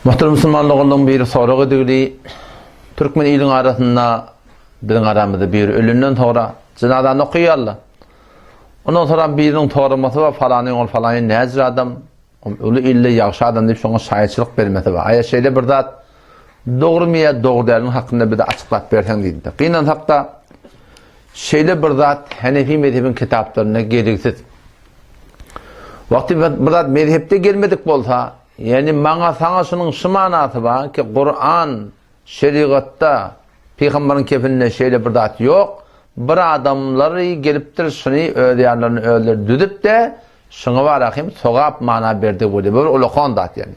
Muhterem musulman doganlaryň biri sorag edildi. Türkmen iliň arasynda biziň aramyzda biri ölenden soňra jynazany okaýarlar. Ondan soňra biriniň soramasy bar, falanyň ol falany näjir adam, uly ilde ýagşy adam diýip şoňa şaýatçylyk bermesi bar. Aýa şeýle bir zat dogrumy ýa dogry dälmi hakynda bize açyklap berseň diýdi. Gynansak-da şeýle bir zat Hanefi mezhebiň kitaplarynda geliksiz. Wagty bir zat mezhepde gelmedik bolsa, ýagny maňa saňa şunuň şu manasy bar ki Kuran şerigatda pygamberiň kefilinde şeýle bir zat ýok. Bir adamlary gelipdir şuny öz ýanlaryny özleri düzüp-de şuňa bara hem sogap mana berdi bolýar. Bu bir ulakan zat ýagny.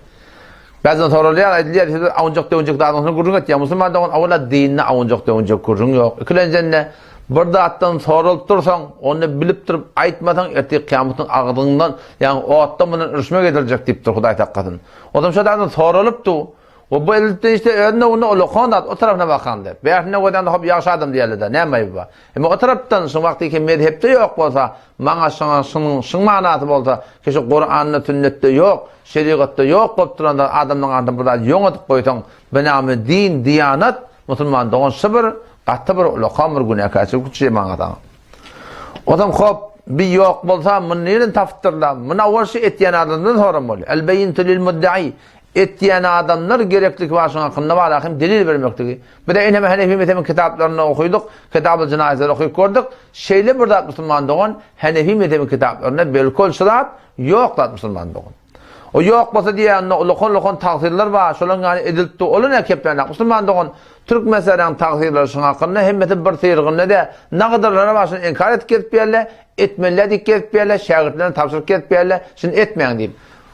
Bäzden soralýar, aýdylýar, siz awunjak-döwünjek zadyň üstünde gürrüň etýär. Musulman dogan owala dinde awunjak-döwünjek gürrüň ýok. Ikilenjende bir zatdan soralyp dursaň, ony bilip durup aýtmasaň, ertir kyýamatyň agzyňdan, ýagny otdan mundan ürüşme ediljek diýipdir Hudaý saklasyn. Onsoň şo zatdan soralyp dur. We bu elbetde işte özünde onda ulakan zat, o tarapyna bakanda. Bärsinde gözände hop ýagşy adam diýerler-de, näme aýby bar? Emma o tarapdan şu wagty ki mezhepde ýok bolsa, maňa şoňa şunuň şuň manasy bolsa, ki şu Kuranda, sünnetde ýok, şerigatda ýok bolup duran zat adamlaryň arasynda bir zat ýoňadyp goýsaň, binamy din, diýanat, musulman dogan şu bir gaty bir ulakan bir günäkärçilik üçin maňa saňa. Onsoň hop, bi ýok bolsa, muny nireden tapypdyrlar? Muny awal şu etýän adamdan soran bolýar. El beýintu lil muddai. Etýän adamlar gerekli bar şuň hakynda bar ahim delil bermekligi. Bir-de eneme Hanefi mezhebiň kitaplarynda okydyk, Kitabul Jenaizleri okyp gördük. Şeýle bir zat musulman dogan, Hanefi mezhebiň kitaplarynda belkol şu zat ýok zat musulman dogan. O ýok bolsa diýýär, onda ulakan-ulakan tagsyrlar bar, şolaň ýaly edilipdi, olar näme keplenek musulman dogan. Türk meseläniň tagsyrlary şuň hakynda hemmesi bir syrgynda dä, nagadyrlara bar şuny inkar edip gezip ýörler, etmeliler diýip gezip ýörler, şägirtlerine tabşyryp gezip ýörler, şuny etmäň diýip.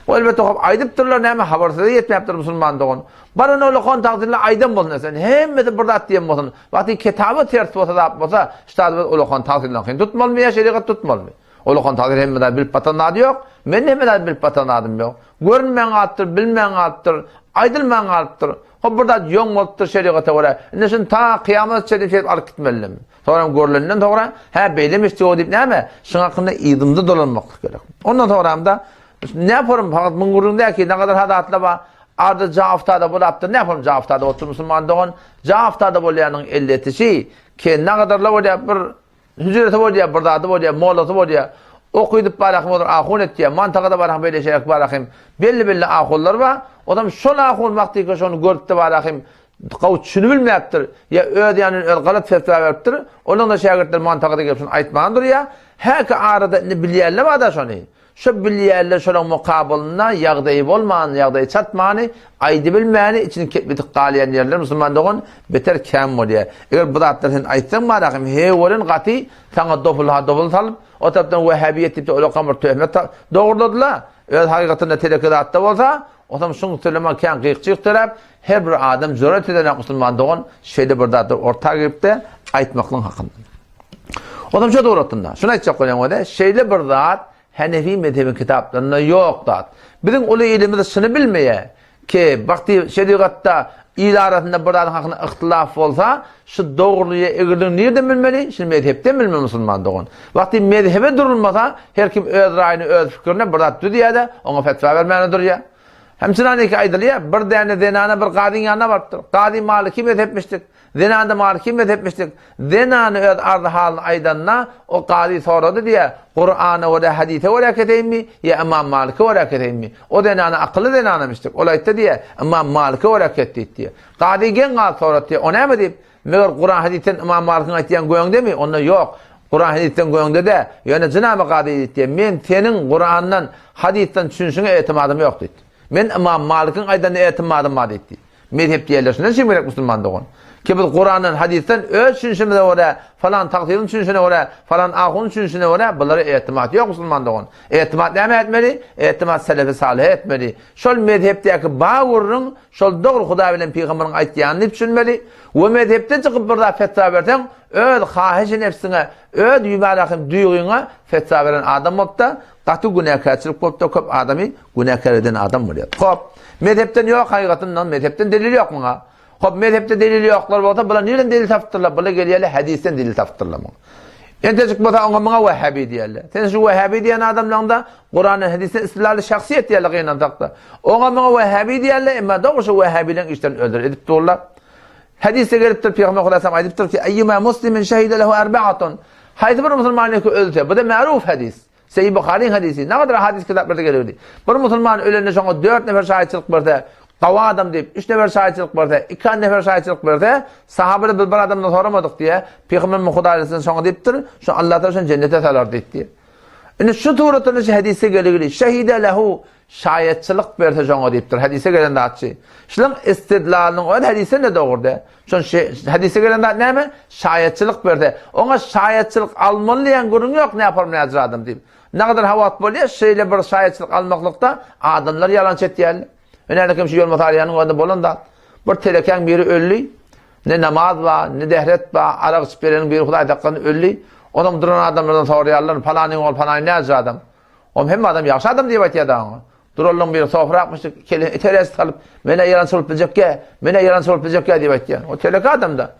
O elbetde hop aýdypdyrlar näme habarsyza ýetmäpdir musulman dogan. Baran ola kon tagdyrly aýdan bolsun sen hemmesi bir zat diýen bolsun. Wagty kitaba ters bolsa zat bolsa ştady biz ola kon tagdyrly kyn tutmalymy ýa şerigat tutmalymy? Ola kon tagdyr hemme zat bilip batan zady ýok. Men hemme zat bilip batan zadym ýok. Görünmän galypdyr, bilmän galypdyr, aýdylman galypdyr. Hop bir zat ýoň bolupdyr şerigata görä. Indi şuny ta kyýamat çenli şeýdip alyp gitmelimi? Soňra görlenden soňra, hä beýlemiş diýip diýip näme? Şuň hakynda yzymda dolanmaklyk gerek. Ondan soňra-da Ne yaparım fakat mun gürrüň däl ki, ne kadar hadatla bar. Arda Jaftada bolapdyr, ne yaparım Jaftada otur musulman dogan. Jaftada bolýanyň elletişi, ki ne kadarla bolýar bir hüjresi bolýar, bir zady bolýar, mollasy bolýar. Okydyp barahym olar ahun etýär. Mantagada barahym beýle şeýle barahym. Belli-belli ahunlar bar. Odam şol ahun wagty şony görüpdi barahym. Gawy düşünibilmäpdir, ýa öz ýanyndan öz galat fetwa beripdir, onuň-da şägirtleri mantagada gelip şony aýtman durýar. Häki arada indi bilýänler bar-da şony. Şo bilýänler şolaň mukabylynda ýagdaýy bolman, ýagdaýy çatmany, aýdybilmäni, içini kepledip galýan ýerler musulman dogan beter kän bolýar. Eger bu zatlary sen aýtsaň barahym, heý welin gaty saňa doful-ha doful salyp, o tarapdan wehhabiýet diýip-de olakam bir töhmet dogurladylar. Öz hakykatynda teleke zatda bolsa, Onsoň şuň söyleme kän gyk-jyk döräp, her bir adam jüret edenek musulman dogan şeýle bir zatlar orta girip-de aýtmaklygyň hakynda. Onsoň şu dogratynda, şuny aýtjak bolýan bolsa, şeýle bir zat Hanefi mezhebiň kitaplarynda ýok zat. Biziň uly ilimiz şuny bilmeýär ki, wagty şerigatda il arasynda bir zadyň hakynda yhtylaf bolsa, şu dogrulygy egriliği nirden bilmeli? Şuny mezhepden bilmeli musulman dogan. Wagty mezhebe durulmasa, her kim öz raýyny, öz pikirine bir zat düzýär-de, oňa fetwa bermäne durýar. Hemçinaniki aýdylýar, bir däne zenana bir gazyň ýanyna barypdyr. Gazy maliki mezhepmişdik. Zenana-da maliki mezhepmişdik. Zenany öz arzy-halyny aýdanda, o gazy sorady diýýär, Kurana görä, hadise görä keseýinmi, ýa Ymam Malike görä keseýinmi? O zenana akylly zenanamyşdyk. Ol aýtdy diýýär, Ymam Malike görä kes diýdi diýýär. Gazy geň galyp sorady diýýär, o näme diýip? Meger Kuran hadisden Ymam Malikiň aýtýan göňdemi? Onda ýok. Kuran hadisden göňde-de, ýöne jynaby gazy diýdi, men seniň Kurandan, hadysdan düşünişiňe etimadym ýok diýdi. Men Ymam Malikiň aýdanyna etimadym bar diýdi. Mezhep diýerler şundan üçin gerek musulman dogan. Ki biz Kurandan, hadysdan öz düşünişimize görä, falan tagsyryň düşünişine görä, falan ahunyň düşünişine görä bulara etimat ýok musulman dogan. Etimat näme etmeli? Etimat selefi salyha etmeli. Şol mezhepdäki ba gürrüň Şol dogry Hudaý bilen pygamberiň aýtýanyny diýip düşünmeli we mezhepden çykyp bir zat fetwa berseň, öz hahyşy nebsiňe, öz ýübärahim duýgyňa fetwa beren adam bolupda, gaty günäkärçilik bolupda köp adamy günäkär eden adam bolýar. Hop, mezhepden ýok hakygatyndan mezhepden delil ýok muňa. Hop, mezhepde delil ýoklar bolsa, bular nireden delil tapypdyrlar? Bular gelýärler hadysdan delil tapypdyrlar muňa. Entejik bolsa oňa muňa wahhabi diýerler. Sen şu wahhabi diýen adamlaryňda Kurandan hadisden istidlaly şahsyýet diýerler gynansakda. Oňa muňa wahhabi diýerler, emma dogry şu wahhabileň işlerini özleri edip durlar. Hadisde gelipdir, Pygamber Hudaýam aýdypdyr ki, Eýýuma muslimin şehide lehu erbaatun. Haýsy bir musulman ýeke ölse, bu da ma'ruf hadis. Sahih Buharyň hadisi, nagadar hadis kitaplarda gelipdi. Bir musulman ölende şoňa 4 nefer şaýatçylyk berse, gawy adam diýip, 3 nefer şaýatçylyk berse, 2 nefer şaýatçylyk berse, sahabalar biz bir adamdan soramadyk diýe, Pygamber Hudaý aleyhisselam şoňa diýipdir, şu Allah taala şony jennete salar diýipdi. Indi şu suratda şu hadisde geligili, şehide lehu şaýatçylyk berse şoňa diýipdir. Hadise gelen zatçy. Şunuň istidlalynyň öz hadise ne dogrudy? Şon hadise gelen zat näme? Şaýatçylyk berse. Oňa şaýatçylyk almaly diýen gürrüň ýok, näme ýaparym näjir adam diýip. Ne kadar hawat bolýar, şeýle bir şaýatçylyk almaklykda adamlar ýalan çetýärler. Önäli kim şu ýolma sarýanyň özünde bolan zat. Bir telekäň biri öldi. Ne namaz bar, ne dehret bar, arak içip bereniň biri Hudaý saklasyn öldi. Onam duran adamlardan soraýarlar, palanyň ogly palany näjir adam? Oňa hemme adam ýagşy adam diýip aýtýar-da oňa. Duranlaryň biri sofrakmyş, kelle iteresi salyp, men-ä ýalançy bolup biljekkä, men-ä ýalançy bolup biljekkä diýip aýtýar. O teleke adam-da.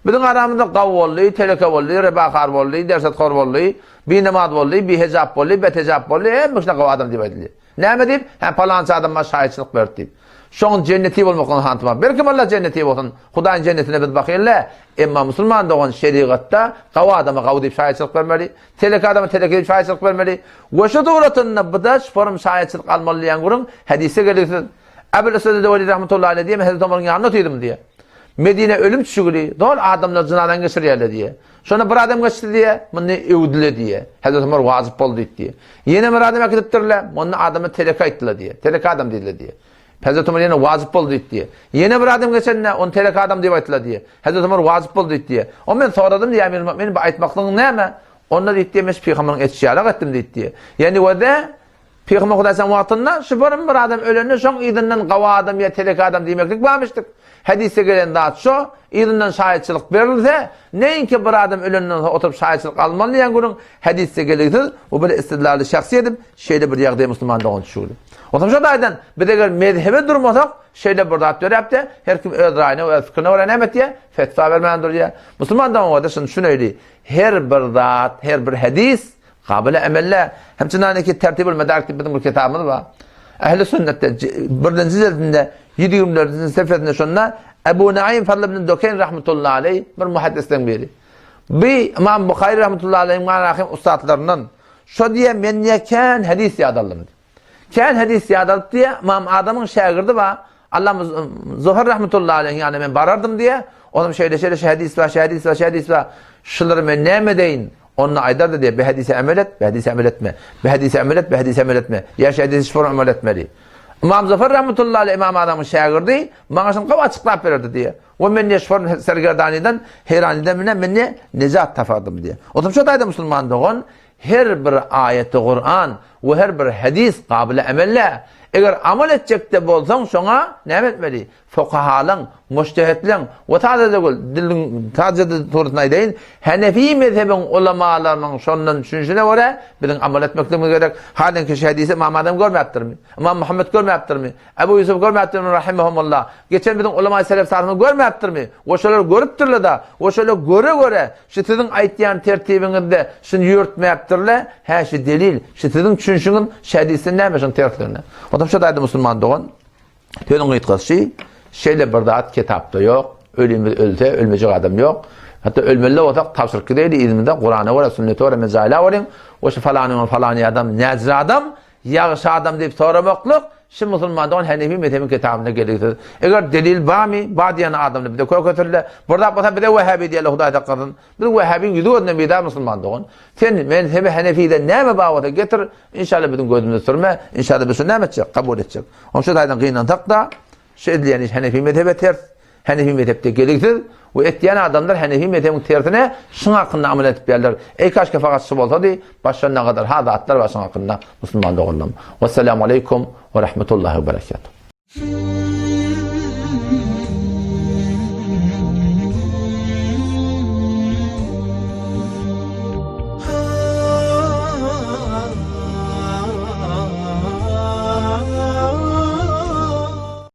Biziň aramyzda gaw boldy, teleke boldy, rebakar boldy, dersethor boldy, binamaz boldy, bihejap boldy, betejap boldy, hemme kişine gaw adam diýip aýdylýar. Näme diýip? Hä, palança adam maňa şaýatçylyk berdi diýip. Şoň jenneti bolmaklygyny hantym. Belki Allah jenneti bolsun. Hudaýyň jennetine biz bakyl-le. Emma musulman dogan şerigatda gawy adama gawy diýip şaýatçylyk bermeli. Teleke adama teleke diýip şaýatçylyk bermeli. We şu suratynda bu-da şuparyň şaýatçylyk almaly diýen gürrüň hadysda gelgisiz. Ebul Eswed Deweli rahmetullahi aleýh diýýär, men Hezreti Omaryň ýanynda otyrdym diýýär. Medine ölüm düşügili, doly adamlar jynadan geçirýärler diýýär. Şonda bir adam geçdi diýýär, muny öwdüle diýýär. Hezreti Omar wajyp boldy diýdi diýýär. Ýene bir adam äkidipdirler, muny adama teleke aýtdylar diýýär. Teleke adam diýdiler diýýär. Hezreti Omar ýene wajyp boldy diýdi diýýär. Ýene bir adam geçende, ony teleke adam diýip aýtdylar diýýär. Hezreti Omar wajyp boldy diýdi diýýär. O men soradym diýýär, Emir Mu'minin bu aýtmaklygyň näme? Onda diýdi diýýär, men şu pygamberiň etişi ýalak etdim diýdi diýýär. Ýani wede Pygamber Hudaýsan wagtynda şu bir bir adam ölende şoň yzyndan gawy adam ýa teleke adam diýmeklik barmyşdyk. Hadysda gelen zat şo, yzyndan şaýatçylyk berilse, näinki bir adam ölenden soň oturyp şaýatçylyk almaly diýen gürrüň hadysda geliksiz, bu bir istidlaly şahsy edip, şeýle bir ýagdaý musulman dogan düşügli. Onsoň şo taýdan biz eger mezhebe durmasak, şeýle bir zat döräpdi, her kim öz raýyna we öz pikrine görä näme etýär? Fetwa bermän durýar. Musulman dogan bolsa şuny düşüneýli, her bir zat, her bir hadys Kabyly emelle, hemçinaniki Tertibül Medarik diýip biziň bir kitabymyz bar. Ehli sünnetde birinji jildinde 124-nji sefesinde şonda Ebu Naim Fadl ibn Dukeýn rahmetullahi aleyh bir muhaddisleň biri. Bi Imam Buhary rahmetullahi aleyh manahim ussatlaryndan şo diýe men niye kän hadis ýadaldym. Kän hadis ýadalyp diýe Imam Adamyň şägirdi bar. Allah Zuhur rahmetullahi aleyh ýanyna men barardym diýe. Onuň şeýle şeýle şu hadis bar, şu hadis bar, şu hadis bar. Şulary men näme edeýin? Onda aýdardy diýe, bu hadise amel et, bu hadise amel etme. Bu hadise amel et, bu hadise amel etme. Ýa şu hadisi şulara amel etmeli. Imam Zafar rahmetullahi aleyh Imam Adamyň şägirdi, maňa şuny gowy açyklap bererdi diýe. We men diýe şular sergerdanydan, heýranydan bilen men diýe nejat tapardym diýe. Otam şo taýda musulman dogan her bir aýaty Kuran we her bir hadis gabyly amelle. Eger amal etjekde bolsaň şoňa näme etmeli? Fukahalaň, mujtehitleň we sadece diliň sadece suratyny aýdaýyn, Hanefi mezhebiň ulamalarynyň şondan düşünişine görä biziň amal etmekligimiz gerek. Halinki şu hadisi Imam Azam görmäpdirmi? Imam Muhammed görmäpdirmi? Ebu Ýusuf görmäpdirmi rahimehumullah? Geçen biziň ulama selef salyhymyz görmäpdirmi? We şolar görüpdirler-de, we şolar göre-göre şu siziň aýtýan tertibiňizde şuny ýörtmäpdirler. Hä şu delil, şu siziň düşünişiňiz şu hadisden näme şuň tersligine? Onsoň şu taýda musulman dogan Sözüň gysgasy, şeýle bir zat kitapda ýok. Ölimiz ölse, ölmejek adam ýok. Hatda ölmeli bolsak, tabşyryp gideýli yzymyzda Kurana görä, sünnete görä men jaýlap olyň. We şu falany falany adam näjir adam, ýagşy adam diýip soramaklyk, şu musulman dogan Hanefi mezhebiň kitabynda gelgisiz. Eger delil barmy, bar diýen adamlar bize kök ötürle. Bir zat bolsa bize Wehhabi diýerler, Hudaý saklasyn. Biz Wehhabiň ýüzi gözünden bizar musulman dogan. Sen mezhebi Hanefiden näme bar bolsa getir, Inşallah biziň gözümize sürme, inşallah biz şuny näme etjek, kabul etjek. Onuň şu taýdan gynansak-da, şu edilýän iş Hanefi mezhebe ters, Hanefi mezhepde geliksiz we etýän adamlar Hanefi mezhebiň tersine şuň hakynda amal edip ýärler. Eý kaşke fakat şu bolsady, başga nagadar ha zatlar bar şuň hakynda musulman doganlarym. Wessalamu aleýkum we rahmetullahi we berekatuh.